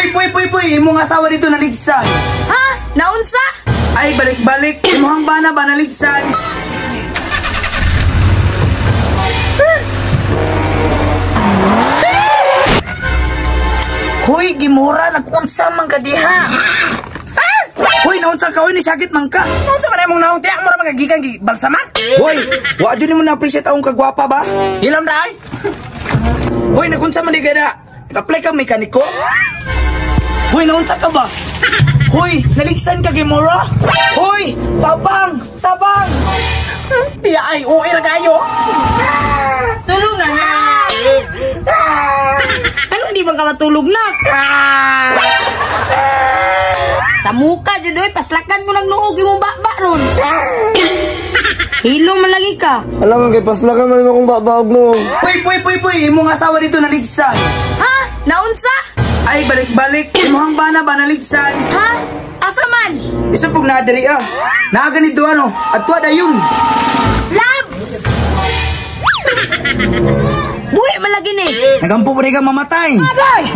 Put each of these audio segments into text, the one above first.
Puy, puy, puy, puy, imong asawa dito naligsan. Ha? Naunsa? Ay, balik-balik. Imuhang bana ba naligsan? Hoy, gimura, nag-unsa man ka diha. Hoy, naunsa ka, hoy, nisakit man ka. Unsa man imong naong tiyak mo ra magagikan gi balsaman? Hoy, wa jud nimo na-appreciate akong kagwapa ba? Hilom ra oy. Hoy, nagunsa man di kaya nag-apply ka mekaniko? Hoy, naunsa ka ba? Hoy, naligsan ka gimura? Hoy, tabang, tabang. Tiya ay uwi ra kayo. Tulog na nga. Anong di man ka matulog na? Sa muka jud oy, paslakan mo ng nuog imong baba ron. Hilo man lagi ka. Alam mo kay paslakan man akong babaog mo. Puy, puy, puy, puy, imong asawa dito naligsan. Ha? Naunsa? Ay, balik-balik. Imuhang bana ba naligsan? Ha? Asa man? Isa pong naadiri ah. Naa ganito ano, at tuwa dayon. Love! Buhi man lagi ni. Nagampo po ka mamatay.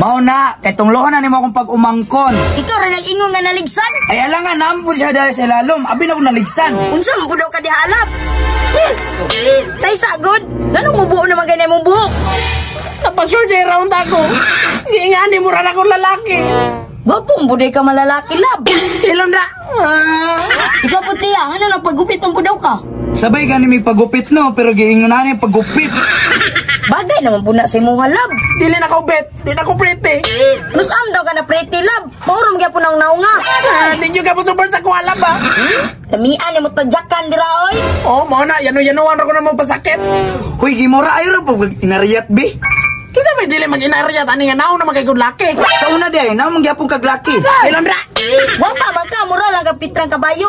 Mao na, kay tunglohan na nimo akong pag-umangkon. Ikaw ra nag-ingon nga naligsan. Ay alangan, naman po siya dahil sa lalom. Abi na akong naligsan. Unsa man pud daw ka diha alab? Tay sagod, nganong mubuo naman kay imong buhok? Napasure jay round ako. Giingani mo ra na akong lalaki. Gwapo mo ka malalaki, love. Hilom ra. Ikaw po tiya, ano nang paggupit man pud daw ka? Sabay gani may pagupit no, pero giingon na ni pagupit. Bagay naman po na sa imuha, love. Dili na ko bet, di na ko pretty. Nusam daw ka na pretty, love. Maurom gyapon ang naunga. Ah, thank you ka po support sa kuha lab ah. Lamian ni mo tadyakan dira oy. Oh, mao na yano-yanuan ra ko na mo pasakit. Hoy, gimura ayo ra po inariyat bi. Kinsa may dili mag-inaryat ani nga naong na magay good laki. Sa una di ay naman gyapon kag laki. Hilom ra. Wapa man ka, mura lang ka pitrang kabayo.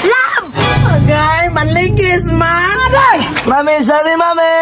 Love! Agay, manligis man. Mami, sorry mami.